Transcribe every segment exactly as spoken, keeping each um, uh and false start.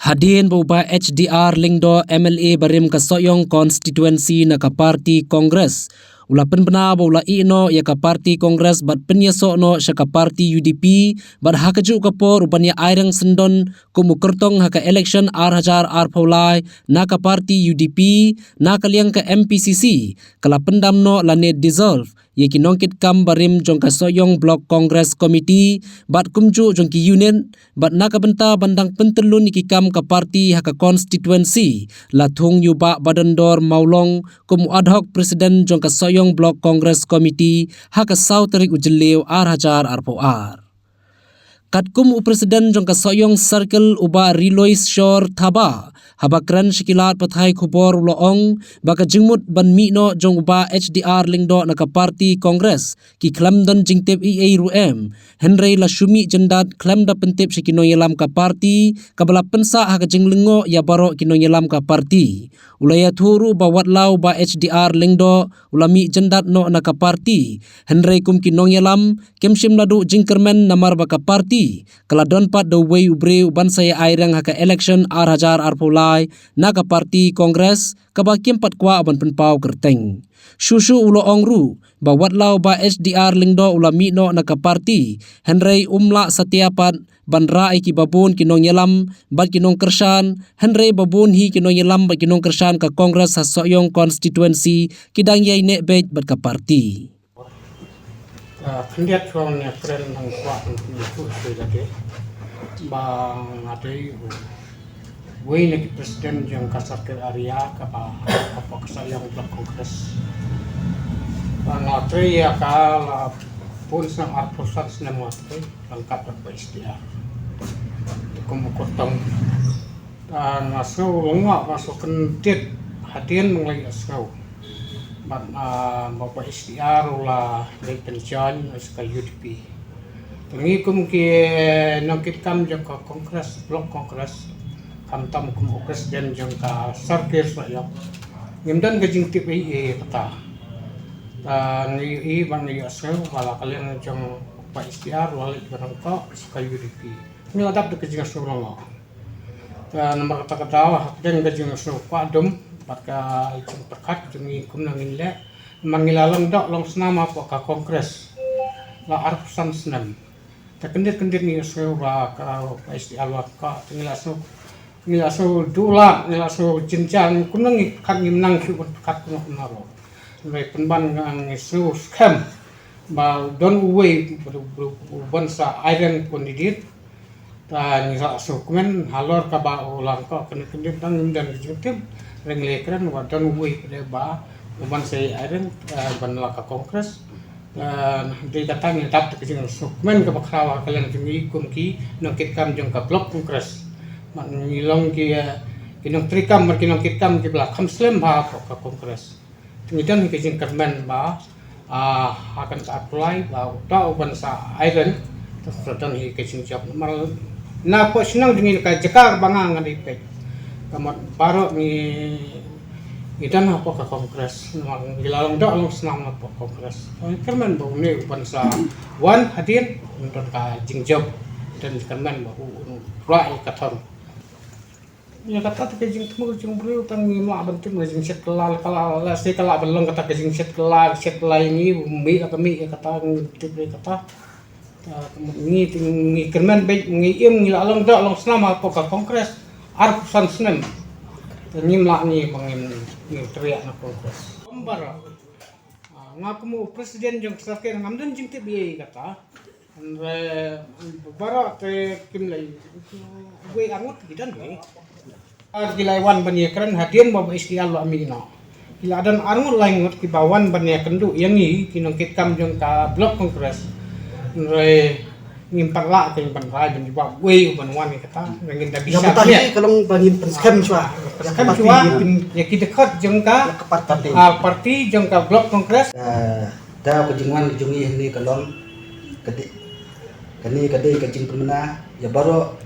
Hadien ba u Bah H D R Lyngdoh, M L A barim ka Sohiong Constituency na ka party Congress, u la pynbna ba u la ïeh noh ïa ka party Congress bad pynïasoh noh sha ka party U D P, bad ha kajuh ka por u ban ïa aireng syndon kum u kyrtong ha ka election ar hajar arphew lai na ka party U D P, na ka liang ka M P C C ka la pyndam noh lane dissolve ïa ki nongkitkam barim jong ka Sohiong Block Congress Committee bad kumjuh jong ki unit, bad na ka bynta ban dang pyntyllun ïa ki kam ka party ha ka constituency, la thung ïa u Bah Badondor Mawlong kum u ad hoc president jong ka Sohiong Block Congress Committee ha ka saw tarik u Jylliew ar hajar arphew ar. Katkum u president jong ka Sohiong Circle, u Bah Rilois Shor Thaba, haba kren sha ki lad pathai khubor u la ong ba ka jingmut ban mih noh jong u Bah H D R Lyngdoh na ka party Congress ki khlem don jingtip ei ei ruh em, hynrei la shu mih jyndat khlem da pyntip sha ki nongïalam ka party, kaba la pynsah ha ka jinglyngngoh ïa baroh ki nongïalam ka party. U la ïathuh ruh ba wat la u Bah H D R Lyngdoh u la mih jyndat noh na ka party, hynrei kum ki nongïalam kim shym la duh jingkyrmen namar ba ka party ka la don pat da uwei u briew ban sa ïa aireng ha ka election ar hajar arphew lai na ka party Congress, kaba kim pat kwah ban pynpaw kyrteng. Shuh shuh u la ong ruh ba wat la u Bah H D R Lyngdoh u la mih noh na ka party, hynrei um lah satia pat ban rah ïa kiba bun ki nongïalam bad ki nongkyrshan, hynrei ba bun hi ki nongïalam bad ki nongkyrshan ka Congress ha Sohiong constituency ki dang ïai neh beit bad ka party. Ah, khyndiat shuwa nga kren nang kwah nang pynïathuh shuwa lade ba nga dei u wei na ki president jong ka circle area kaba hapoh ka Sohiong Block Congress. Ba nga trei ïa ka la bun snem, arphew san snem nga trei ryngkat bad Bah H D R kum u kyrtong. Ah, nga sngew lyngngoh, nga sngew kyndit hadien ba nga la ïohsngew ba, ah, ba Bah H D R u la leit pynjoin sa ka U D P. Te ngi kum ki nongkitkam jong ka Congress, Block Congress, khamtam kum u president jong ka circle Sohiong, ngim don ka jingtip ei ei kata. Te ngi ïohi ba, ngi ïohsngew ba la ka liang jong Bah H D R u la leit ban ryngkoh sa ka U D P. Ngi la dap da ka jingsngew lyngngoh. Te namar kata ka daw, hapdeng ka jingsngew kwah dum bad ka jingpyrkhat jong ngi kumno ngin leh, namar ngi la long doh long snam hapoh ka Congress la arphew san snem. Te kyndit kyndit ngi sngew ba ka H D R la ka, te ngi la sngew, ngi la sngew duh lad, ngi la sngew jynjar, kumno ngi pyrkhat, ngim nang shuh ban pyrkhat kumno kumno ruh. Hynrei pynban ngi sngew skhem ba don uwei u ban sa aireng candidate. Te ngi la sngewkmen halor kaba u la ryngkoh kyndit kyndit, tang ngim don ka jingtip. Hynrei ngi la kren ba don uwei pat ba u ban sa aireng, eh, ban la ka Congress. Eh, dei kata ngi dap da ka jingsngewkmen kaba khraw ha ka liang jong ngi kum ki nongkitkam jong ka Block Congress. Bad ngi long ki, eh, ki nongtrei kam bad ki nongkitkam kiba la kham slem bha hapoh ka Congress. Te ngi don hi ka jingkyrmen ba, ah, ha kane ka arphew lai ba uta u ban sa aireng, te sa don hi ka jingjop. Namar na poh shnong jong ngi, ka jaka ba nga, nga dei peit, ka mut baroh ngi, ngi don hapoh ka Congress. Namar ngi la long doh long snam hapoh Congress. Te ngi kyrmen ba une u ban sa wan hadien, un don ka jingjop. Te ngi kyrmen ba u, u, u rah ïa ka thong. Ïa kata te ka jingthmu jong u briew, tang ngim lah ban tip, ka jingshet kylla, kylla, lehse ka lah ban long kata ka jingshet kylla, shet kylla ïa ngi, mih la ka mih ïa kata, ngim tip ïa kata. Te ngi, ngi kyrmen beit, ngi im, ngi la long doh long snam hapoh ka Congress arphew san snem. Te ngim lah ngi ba ngin, ngin trei na Congress. Kumba, ah, nga kum u president jong ka circle ngam don jingtip ïa kata. Hynrei baroh te kim lei, wei arngut ki don hi. Ar ki la wan ban ïakren hadien ba Bah H D R la mih noh. Ki la don arngut laingut kiba wan ban ïakynduh ïa ngi ki nongkitkam jong ka Block Congress. Hynrei ngim pat lah kein ban rai ban jubab wei u ban wan ïa kata. Hynrei ngin da bishar. Ïa kata hi ka long ba ngin pynskhem shuwa. Pynskhem shuwa ïa ki dkhot jong ka, ïa ka party, ah, party jong ka Block Congress. Ah, Te ka jingwan ka jong ngi hangne ka long, ka dei, kane ka dei ka jingpynbna ïa baroh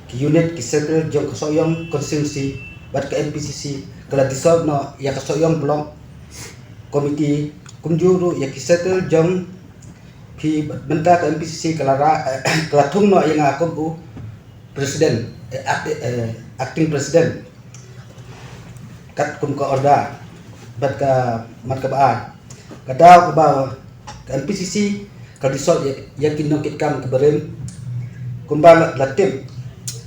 ki unit, ki circle jong ka Sohiong constituency, bad ka M P C C ka la dissolve noh ïa ka Sohiong Block Committee, kumjuh ruh ïa ki circle jong phi, bad mynta ka M P C C ka la ra-, ka la thung noh ïa nga kum u president, eh, ah, eh, eh, Acting President, kat kum ka order, bad ka mat kaba ar. Ka daw kaba ka M P C C ka dissolve ïa, ïa ki nongkitkam kiba rim, kumba la, la tip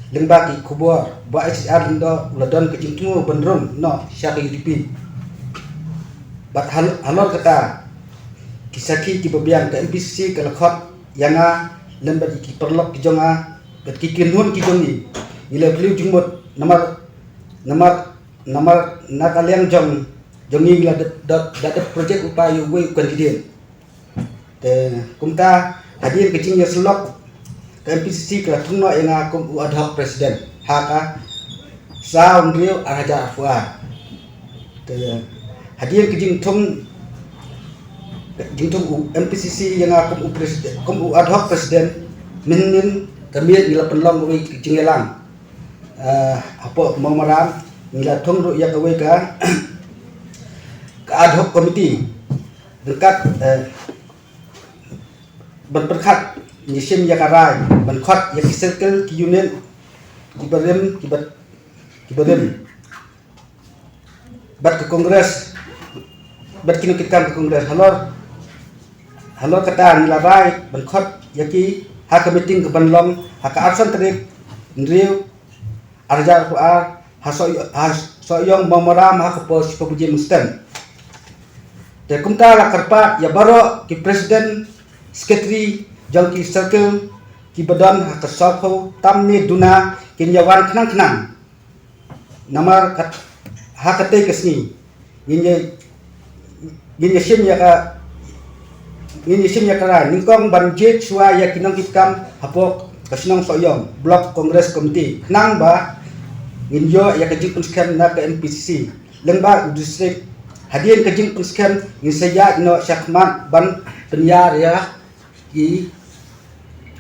lyngba ki khubor ba H R Lyngdoh u la don ka jingthmu ban rung noh sha ka U D P. Bad hal-, halor kata, ki sakhi kiba biang, ka M P C C ka la khot ïa nga lem bad ki paralok ki jong nga bad ki kynhun ki jong ngi. Ngi la kylli jingmut namar, namar, namar na ka liang jong, jong ngi la dep, dep, la dep project u pa ïa uwei u candidate. Te kumta, hadien ka jingïasyllok, ka M P C C ka la thung noh ïa nga kum u ad hoc president ha ka saw hynriew ar hajar arphew ar. Te hadien ka jingthung, jingthung u M P C C ïa nga kum u president, kum u ad hoc president, mynhynnin ka miet ngi la pynlong kawei ka jingïalang, eh, hapoh Mawmaram. Ngi la thung ruh ïa kawei ka, ka ad hoc committee ryngkat, eh, ban pyrkhat, ngi shim ïa ka rai ban khot ïa ki circle, ki unit kiba rim, kiba, kiba rim bad ka Congress, bad ki nongkitkam ka Congress. Halor, halor kata ngi la rai ban khot ïa ki ha ka meeting kaban long ha ka arphew san tarik hynriew ar hajar arphew ar ha Soh-, ha Sohiong Mawmaram ha ka por shiphew baje mynstep. Te kumta la kyrpad ïa baroh ki president, secretary jong ki circle kiba don ha ka sawphew tam ne duna kin ïa wan khnang khnang. Namar kat-, ha katei ka sngi ngin ïa, ngin ïa shim ïa ka, ngin ïa shim ïa ka rai nyngkong ban jied shuwa ïa ki nongkitkam hapoh ka shnong Sohiong, Block Congress Committee, khnang ba ngin ïoh ïa ka jingpynskhem na ka M P C C lyngba u district. Hadien ka jingpynskhem ngin sa ïaid noh shakhmat ban pynïar ïa ki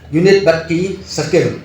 unit bad ki circle.